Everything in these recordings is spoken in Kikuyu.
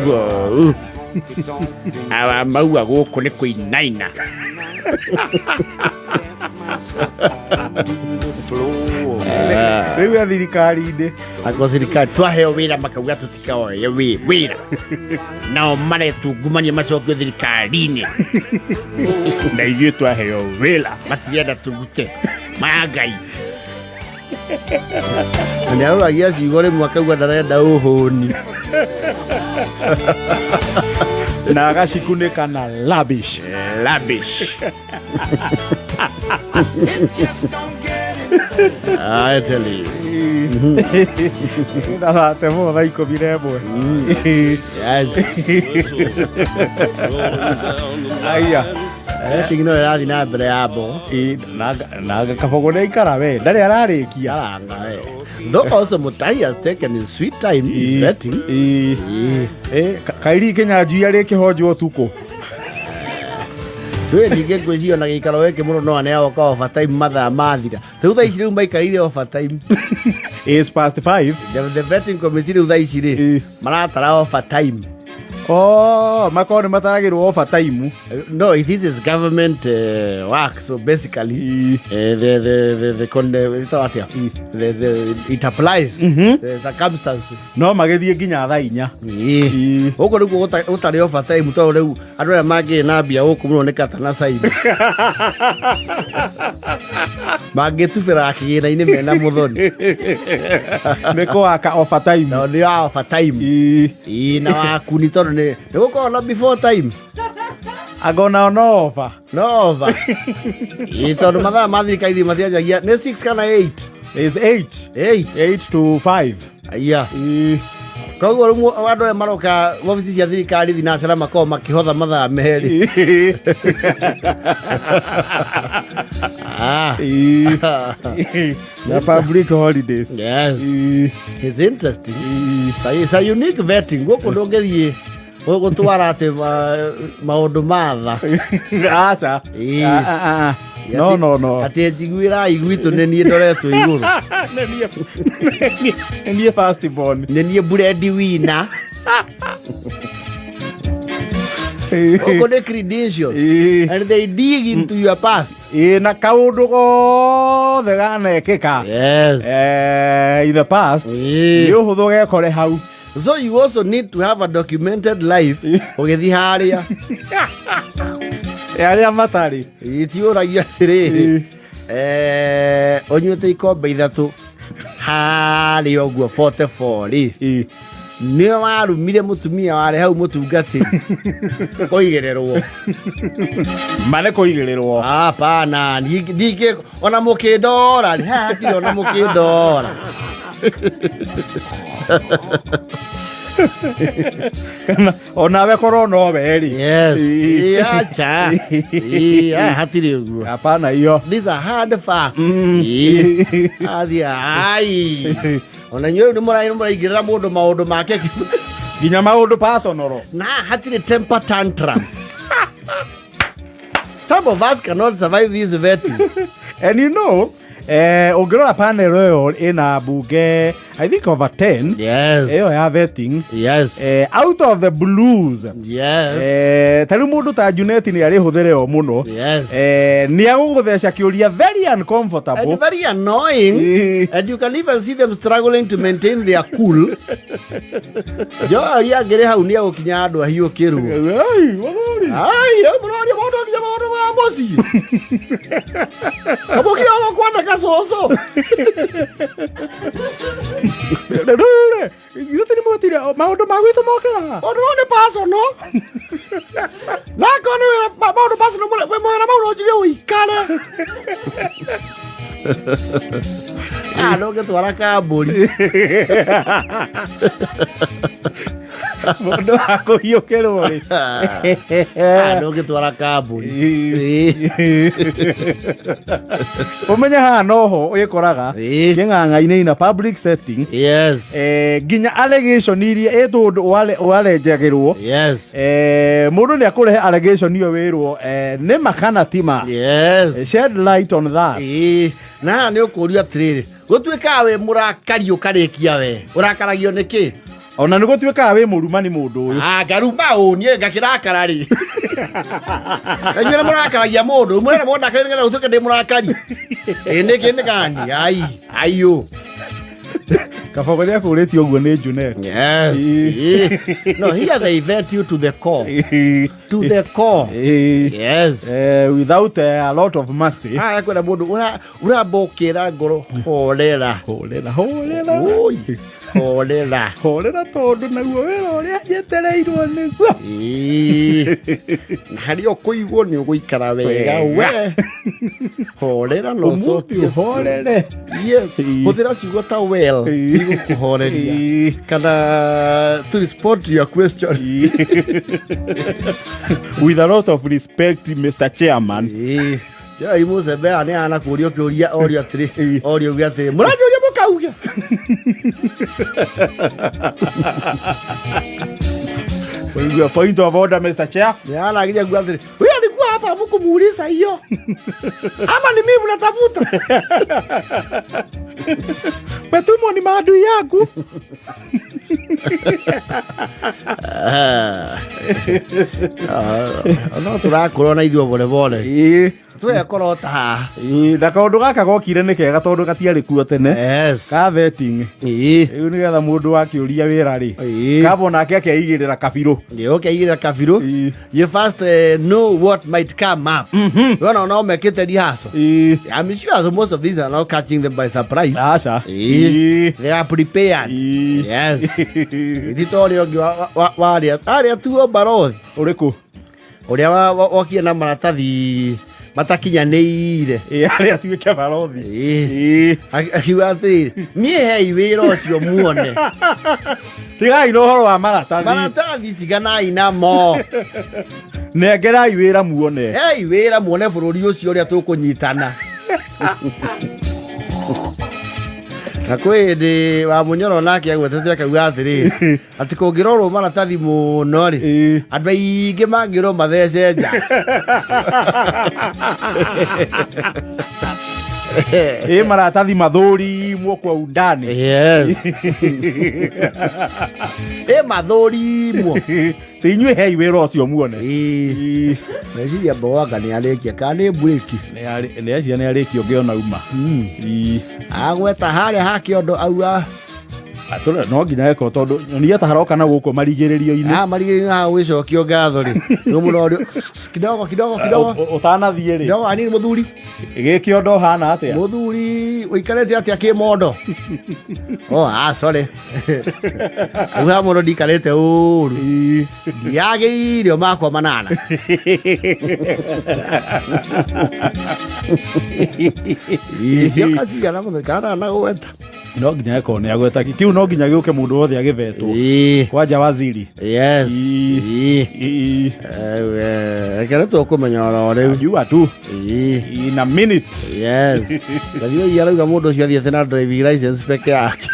Ndauga ũũ, awa maua gũkũ nĩ kũinaina. Rĩu e thirikari-inĩ. Ako thirikari twaheo wĩra makauga tũtikaoye wĩra, nao maretungumania macokio thirikari-inĩ. Na ithuĩ twaheo wĩra. Matirenda tũrute maya Ngai. Na nĩ arũragia ciugo rĩmwe akauga ndarenda ũhũni. Na agacikunĩka na lavish. Lavish. I tell you. Na thate mo thaa 11. Yes. Aya. Betting no ĩrathiĩ na mbere ya mbo. Na Kabogo nĩ aikara we ndarĩ ararĩkia. Aranga we. Though also Mutahi has taken his sweet time, he's betting. Ĩ. Kairi Kĩnyanjui arĩ kĩhonjwo ũtukũ. Twĩ ningĩ ngwĩciria ona gĩikaro gĩkĩ mũno no aneagwo ka overtime mathaa mathira. Rĩu thaa ici rĩu maikarĩire overtime. It's past 5. The vetting committee rĩu thaa ici rĩ maratara overtime. Oh, makorwo nĩ mataragĩrwo overtime. No, this is government work, so basically the con ĩtagwo atĩa? It applies the circumstances. No magĩthiĩ nginya thaa 4. Ĩĩ. Gũkũ nĩkuo gũtarĩ overtime tondũ rĩu andũ arĩa mangĩrĩ na mbia gũkũ mũno nĩ kata na saini. Mangĩtubĩra kĩgĩna-inĩ mena mũthoni. Nĩ kũwaka overtime. Nao nĩ wa overtime. Ĩĩ, na waku nĩ tondũ nĩ gũkorwo na before time. Anga onao no over. No over. Ĩĩ, tondũ mathaa ma thirikari matianjagia nĩ 6 kana 8. Is 8. 8. 8 to 5. Aya. Koguo rĩu andũ arĩa maroka wabici cia thirikari thinacara makoragwo makĩhotha mathaa 2. Ah. Na public holidays. Yes. It's interesting. It's a unique vetting. Gũkũ ndũngĩthiĩ gũtwara atĩ maũndũ ma tha. Aca. Ĩĩ. Ah, ah, ah. No, no, no. Atĩ njiguĩra gwitũ nĩ niĩ ndoretwo igũrũ. Nĩ niĩ first born. Nĩ niĩ bread winner. Gũkũ nĩ credentials. And they dig into your past. Ĩĩ, na kaũndũ gothe ganekĩka. Yes. In the past. Nĩ ũhũthũ gekore hau. So you also need to have a documented life ũgĩthiĩ harĩa. Arĩa matarĩ. Itiũragia atĩrĩrĩ, ũnyuĩte ikombe 3 harĩa ũguo 44 rĩ, nĩ warumire mũtumia warĩ hau mũtungatĩri kũigĩrĩrwo. Ma nĩ kũigĩrĩrwo. Hapana, ndingĩ ona mũkĩndora rĩ, haha hatirĩ ona mũkĩndora. Kana onawe korwo nowe rĩ. Yes. Ĩĩ, acha. Ĩĩ, haha hatirĩ ũguo. Hapana iyo. These are hard facts. Ĩĩ. Athiĩ, ai. Ona inyuĩ rĩu nĩ mũraingĩrĩra mũndũ maũndũ make. Nginya maũndũ personal. Na hatirĩ temper tantrums. Some of us cannot survive this vetting. And you know, ũngĩrora panel ĩyo ĩna mbunge I think over 10. Yes. Ĩyo ya vetting. Yes. Out of the blues. Yes. Ta rĩu mũndũ ta Junet nĩ arĩhũthĩre o mũno. Yes. Nĩ agũgũtheca kĩũria very uncomfortable. And very annoying. And you can even see them struggling to maintain their cool. Joari angĩrĩ hau nĩ egũkinya andũ ahiũkĩrwo. Ai, mũthuri. Ai, rĩu mũroria mũndũ nginya maũndũ ma mũciĩ. Kamũkira ũgũkwandĩka cũcũ. Rĩu rĩ, ithuĩ nĩ mwetire maũndũ ma gwitũ mokĩra. Maũndũ mau nĩ personal. Na akorwo nĩ wĩra maũndũ personal mawĩra mau no njuge ũikare. Ah, ndũngĩtwara kambũri. Mũndũ wa kũhiũkĩrwo rĩ. Ah, ndũngĩtwara kambũri. Ũmenye haha noho wĩkoraga kĩng'ang'a-inĩ in a public setting. Yes. Nginya allegation iria ĩ tũndũ warenjagĩrwo. Yes. Mũndũ nĩ akũrehe allegation ĩyo wĩrwo nĩ ma kana ti ma. Yes. Shed light on that. Ĩĩ. Na haha nĩ ũkũrio atĩrĩrĩ, gũtuĩkaga wĩ mũrakari ũkarĩkia we. Ũrakaragio nĩ kĩ? Ona nĩ gũtuĩkaga wĩ mũrumani mũndũ ũyũ. Ah, ngaruma ũ niĩ ngakĩrakara rĩ. Inyuĩ nĩ mũrakaragia mũndũ, mũrenda mũndakarie nĩgetha gũtuĩke ndĩ mũrakari. Ĩ nĩkĩ nĩ gani? Ai, aiyo. Kabogo nĩ akũrĩtie ũguo nĩ Junet. Yes. Eh. No, here they vet you to the core. To the core. Yes. Without a lot of mercy. Ah, kwĩna mũndũ ũramba ũkĩra ngoro horera. Horera, horera. Oi, horera. Horera tondũ naguo wĩra ũrĩa njetereirwo nĩguo. Ĩĩ. Na harĩa ũkũigwo nĩ ũgũikara wega we. Horera na Ũmũthĩ ũcokie. ũhorere. Yes. Ĩĩ. Hũthĩra ciugo ta well Ĩĩ. igũkũhoreria. Ĩĩ. Kana to respond to your question. With a lot of respect, Mr. Chairman. Ĩĩ. Yoi Musembe nĩ ana kũrio kĩũria orio atĩrĩ orio uge atĩrĩ mũranjũria mũkauge. Ũigua, point of order, Mr. Chair. Nĩ anagiria kuga atĩrĩ huyo alikuwa hapa hamkumuuliza hiyo ama ni mimi mnatafuta. Metumwo ni maadui yangu. No tũrakũra na ithuĩ bore bore Ĩĩ. twekora ta haha. Ĩĩ, na kaũndũ gaka gokire nĩ kega tondũ gatiarĩ kuo tene. Yes. Ka vetting. Ĩĩ. Rĩu nĩgetha mũndũ akĩũria wĩra rĩ, Ĩĩ. kaba onake akeigĩrĩra kabirũ. Ũkeigĩrĩra kabirũ. Ĩĩ. You first know what might come up. Wona no mekĩte rehearsal. Ĩĩ. I'm sure so most of these are not catching them by surprise. Aca. Ĩĩ. Ĩĩ. They are prepared. Ĩĩ. Yes. Ti ta ũrĩa ũngĩ warĩa arĩa tuo barothi Ũrĩkũ? ũrĩa wokire na maratathi matakinyanĩire. Ĩĩ, arĩa atuĩke barothi. Ĩĩ. Ĩĩ. Akiuga atĩrĩrĩ, niĩ hei wĩra ũcio muone. Tigai na ũhoro wa maratathi. Maratathi tiganai namo. Nengerai wĩra muone. Hei wĩra muone bũrũri ũcio ũrĩa tũkũnyitana. Na kwĩ hĩndĩ wa Mũnyoro nake agwetete akauga atĩrĩrĩ, atĩ kũngĩrorwo maratathi mũno rĩ, Ĩĩ. andũ aingĩ mangĩrwo mathece nja. Ĩĩ, maratathi mathũrimwo kwa undani. Yes. Ĩ mathũrimwo. Ti inyuĩ hei wĩra ũcio muone. Ĩĩ. Ĩĩ. Meciria mboga nĩ arĩkia kana nĩ mburĩki. Nĩ acia nĩ arĩkia ũngĩ ona uma. Ĩĩ. Agweta harĩa ha kĩondo auga Atũre no nginya eko tondũ nyonia ta haroka na gũkũ marigĩrĩrio-inĩ. ah marigĩrĩrio haha gwĩcokio ngatho rĩ. Nĩ mũno ũrĩ kidogo kidogo kidogo Ũtanathiĩ rĩ, kidogo anini mũthuri. gĩkĩondo hana atĩa? Mũthuri ũikarĩte atĩa kĩmondo? Oh, ah sorry. Auga mũno ndikarĩte ũru. Ĩĩ. Ndiagĩirio makwa manana. Icioka cigana mũthuri kana na gweta. No nginya eko nĩ agweta kĩu no nginya gĩũke mũndũ wothe agĩvetwo. Ĩĩ. Kwanja waziri. Yes. Ĩĩ. Ĩĩ. Ĩĩ. Reke nĩ tũkũmenya oro rĩu. Jua tu. Ĩĩ. In a minute. Yes. Gathiĩ arauga mũndũ ũcio athiĩte na driving license peke yake.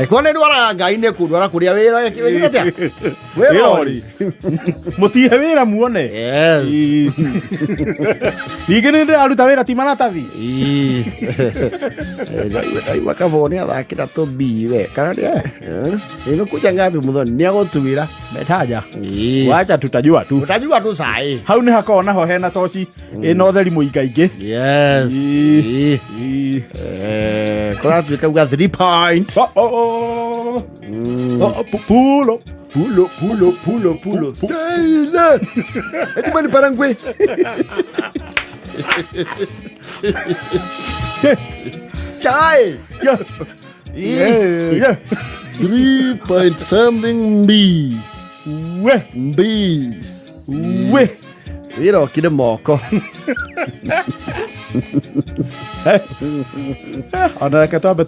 Eko nĩ ndwaraga ngai nĩ kũndwara kũrĩa wĩra wĩkĩte atĩa? Wĩra ũrĩ. Mũtihe wĩra muone. Yes. Ĩĩ. Ningĩ nĩ ndĩraruta wĩra ti maratathi. Ĩĩ. Ndaigua Kabogo nĩ athakĩra tũmbii we kana nĩ ĩno kuja ngapi mũthoni nĩ agũtuĩra. Metaja. Ĩĩ. Wacha tutajua tu. Utajua tu sahi. Hau nĩ hakoragwo naho hena toci ĩna ũtheri mũingaingĩ. Yes. Ĩĩ. Ĩĩ. Ĩĩ. Kũratuĩka uga 3 point. Oh, oh, oh. Oh, oh, pulo. Pulo, pulo, pulo, pulo. Taylor! Eti mani parangwe. Chai! Yeah. Yeah. Yeah. 3 point something B. We. B. We. Wĩra ũkire moko. Ona reke twambe